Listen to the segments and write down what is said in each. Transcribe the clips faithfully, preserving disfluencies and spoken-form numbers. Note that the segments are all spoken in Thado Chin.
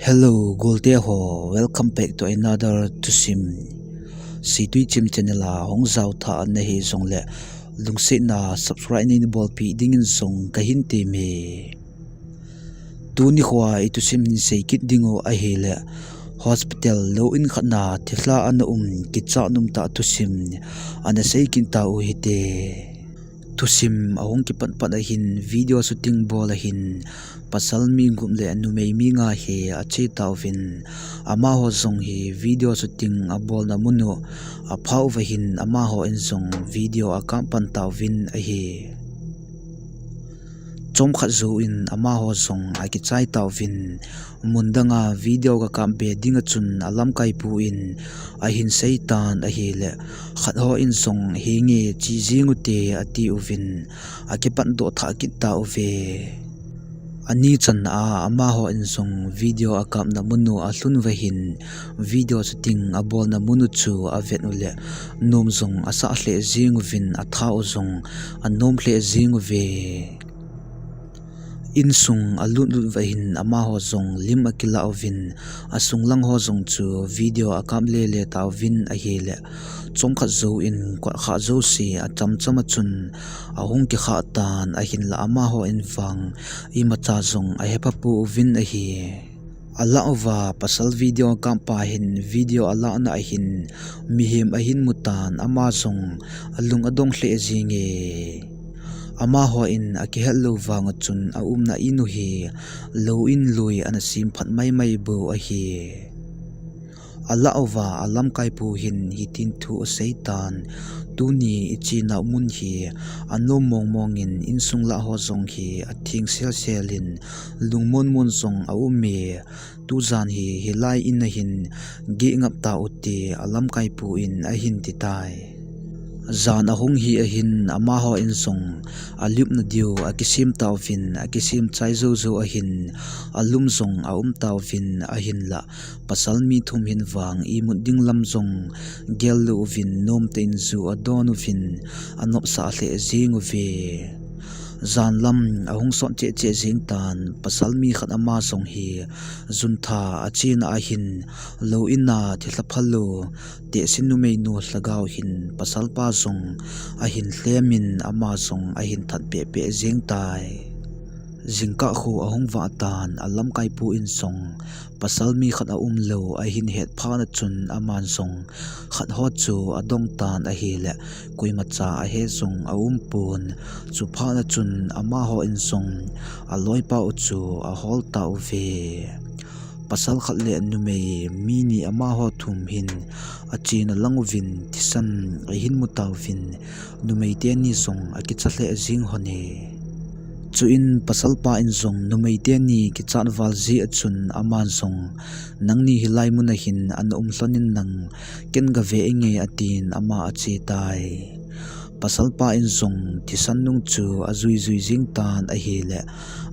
Hello, golte ho, welcome back to another thusim. Seitui Chim channel a hung jao tha nahi jongle, lungsetna subscribe nei bolpi dingin jong kahin temme. Tuni khoa i thusim hin seikit dingu ahile, hospital lou in khat na thilha ana um, kichat nom tah thusim ana seikit tau hite. Thusim ahung kipat pat ahin video shooting bol ahin, pasal mi gup le numei mi nga hi ache tauvin, amaho jong hi video shooting abolna mun u apha uva hin amaho in jong video akap pan tauvin ahi. Chomkhat jouvin amaho jong akichai tauvin, mun danga video kakap be ding a chun alamkaipu in ahin seitan ahile, khat ho in jong hinge chi jing ute atiuvin, akipat doh thah kit tauve. Ani chan a amaho in jong video akapna mun u alhun uva hin, video shooting abolna mun u chu avet ule, nom jong asah lheh jing uvin, atha u jong anom lheh jing uve. Insung alut lut uva hin amaho jong lim akilah uvin, asunglang ho jong chu video akap lele tauvin ahile, chomkhat jouvin kot kha jouse achamcham a chun ahung kikhah tan ahinla amaho in vang imacha jong ahepha pouvin ahi. Alah uva pasal video akap pa hin video alahna ahin mihem ahin mutan, ama jong alung adong lheh jinge. Amaho in akihet lou vang a chun aumna in u hi lou in lui ana sem phat maimai bou ahi. Alah uva alamkaipu hin hitin thu aseitan, tuni ichenau mun hi anom mong mongin, insung lah ho jong hi atheng sel selin, lungmon mon jong aume. Tujan hi hilai in a hin geh ngap tau te, alamkaipu in ahin titai. Jan ahung hi ahin amaho in jong alupna diu akisem tauvin, akisem chai jou jou ahin, alum jong aum tauvin ahinla, pasal mi thum hin vang imut ding lam jong gel lou uvin, nomtah in ju adon uvin, anopsah lheh jing uve. Jan lam ahung sot cheh cheh jing tan, pasal mi khat ama jong hi juntha achena ahin, lou in a thilha phalou, tehse numeinu lhagao hin pasalpa jong ahin lhemin, ama jong ahin that peh peh jing tai. Jingkah khu ahung vah tan, alamkaipu in jong pasal mi khat aum lou ahin het phat a chun, aman jong khat ho chu adong tan ahile, koimacha ahe jong aumpon. Chuphat a chun amaho in jong aloipa u chu ahol tauve. Pasal khat le numei mi ni amaho thum hin achena lang uvin thisan ahin mu tauvin, numei teni jong akicha lheh jing lhone. Chuin pasalpa in jong numei teni kichat val jeh a chun aman jong, nangni hilai mun a hin ana um lhon in lang, ken gave inge atin ama ache tai. Pasalpa in jong thisan nung chu ajui jui jing tan ahile,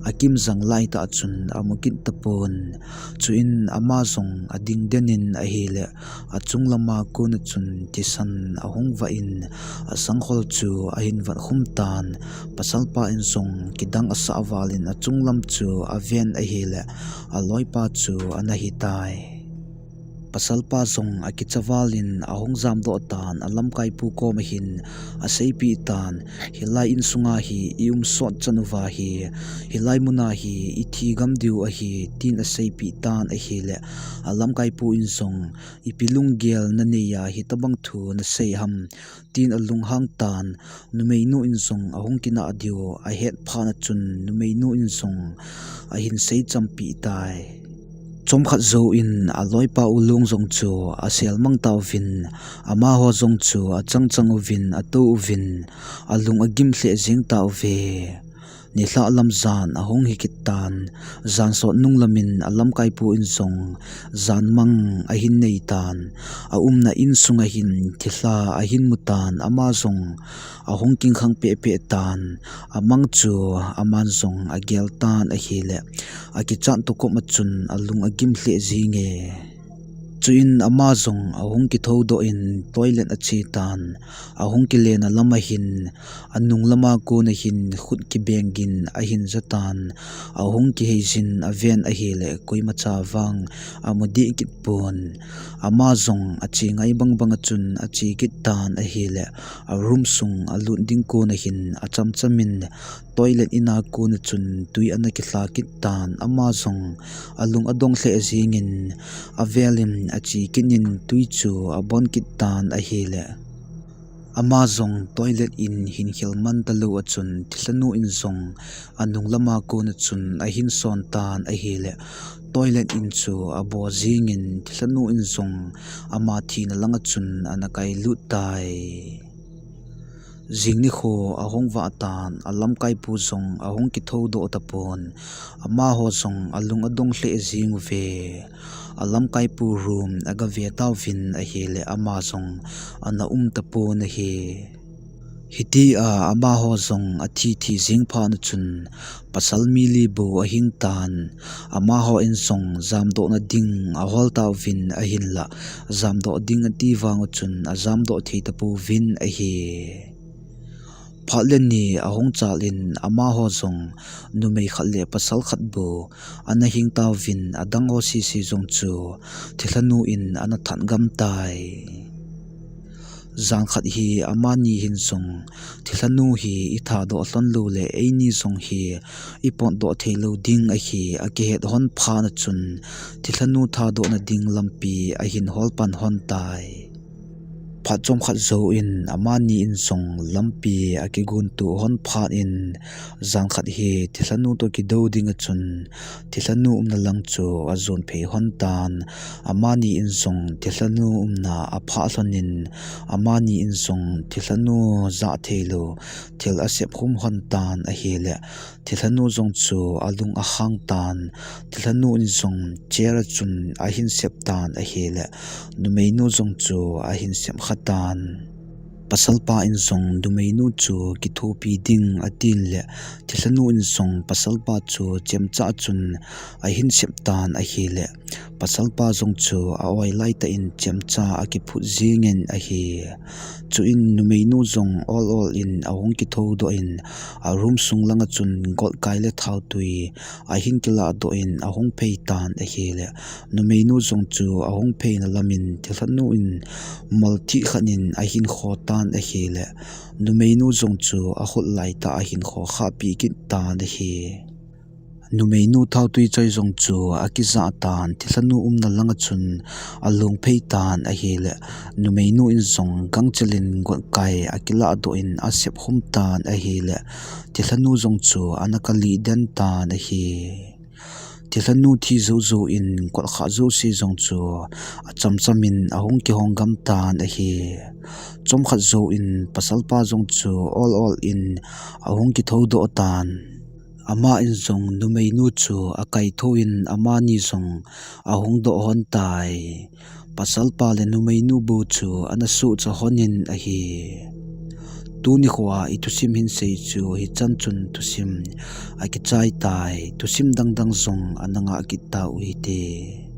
akim jang laitah chun amu kit tapon. Chuin ama jong ading den in ahile, achung lama kon a chun thisan ahung vah in, asangkhol chu ahin vat khum tan. Pasalpa in jong kidang asah val in achung lam chu aven ahile, aloipa chu ana hitai. Pasalpa jong akicha val in ahung jamdoh tan, alamkaipu kom a hin aseipeh tan, hilai insunga hi i um sot chan uva hi, hilai muna hi ithi gam diu ahi, tin aseipeh tan ahile, alamkaipu in jong, ipi lunggel nanei a hitabang thu nasei ham, tin alunghang tan, numeinu in jong ahung kinah diu ahet phat a chun, numeinu in jong ahin seichampeh tai. Chomkhat jouvin aloipa u Lung jong chu asel mang tauvin, amaho jong chu achang chang uvin, atou uvin, alung agim lheh jeng tauve. Nilhah lam jan ahung hi kit tan, jan sot nung lamin alamkaipu in jong jan mang ahin nei tan, aumna insunga hin thilha ahin mu tan, ama jong ahung kingkhang peh peh tan, amang chu aman jong agel tan ahile, akichat toh koma chun alung agim lheh jenge. Chuin ama jong ahung kithoudoh in toilet ache tan, ahung kilen a lam ahin, anung lama kon ahin khut kibeng gin ahin ja tan, ahung kihei jin aven ahile koimacha vang amu deh kit pon. Ama jong ache ngai bang bang a chun ache kit tan ahile, a room sung alut ding kon ahin achamcham in toilet in a kon a chun tui ana kihla kit tan, ama jong alung adong lheh jingin avel in ache kit in tui chu abon kit tan ahile, ama jong toilet in hin khel man talou a chun thilhanu in jong anung lama kon a chun ahin son tan ahile, toilet in chu abo jingin thilhanu in jong ama thina lang a chun ana kailut tai. Jing nikho ahung vah tan, alamkaipu jong ahung kithoudoh tapon, amaho jong alung adong lheh jing uve. Alamkaipu room agave tauvin ahile ama jong ana um tapon ahi. Hitia amaho jong athi thi jing phat a chun pasal mi li bou ahing tan, amaho in jong jamdohna ding ahol tauvin ahinlah, jamdoh ding ati vang a chun ajamdoh thei tapouvin ahi. Phat le ni ahung chal in amaho jong numei khat le pasal khat bou ana hing tauvin, adang ho sese jong chu thilhanu in ana that gam tai. Jan khat hi amani hin jong thilhanu hi ithadoh lhon lou le eini jong hi ipotdoh thei lou ding ahi akihet hon phat a chun thilhanu thadohna ding lampi ahin hol pan hon tai. Phat chomkhat jouvin amani in jong lampi akigontoh hon phat in, jan khat hi thilhanu toh kidou ding a chun thilhanu umna lang chu ajon phei hon tan, amani in jong thilhanu umna aphah lhon in, amani in jong thilhanu jah thei lou thil asep khum hon tan ahile, thilhanu jong chu alung ahang tan, thilhanu in jong chair a chun ahin sep tan ahile, numeinu jong chu ahin sep kha tan. Pasalpa in jong numeinu chu kithopi ding atin le, thilhanu in jong pasalpa chu chemcha chun ahin sep tan ahile, pasalpa jong chu a-oi laitah in chemcha akiphut jingin ahi. Chuin numeinu jong ol ol in ahung kithoudoh in, a room sung langa chun gotkai le thaotui ahin kilahdoh in ahung phei tan ahile, numeinu jong chu ahung pheina lamin thilhanu in mol thih khat in ahin kho tan ahile, numeinu jong chu akhut laitah ahin kho khahpi kit tan ahi. Numeinu thaotui choi jong chu akijah tan, thilhanu umna langa chun along phei tan ahile, numeinu in jong gangchel in gotkai akilahdoh in asep khum tan ahile, thilhanu jong chu ana kalih den tan ahi. Thilhanu thi jou jouvin kotkhah jouse jong chu achamcham in ahung kihong gam tan ahi. Chomkhat jouvin pasalpa jong chu ol ol in ahung kithoudoh tan. Ama in jong numeinu chu akaithou in amani jong ahung doh hon tai. Pasalpa le numeinu bou chu ana suhcha hon in ahi. Tuni khoa i thusim hinsei chu hichan chun thusim akichai tai, thusim dangdang jong ana ngah kit tau hite.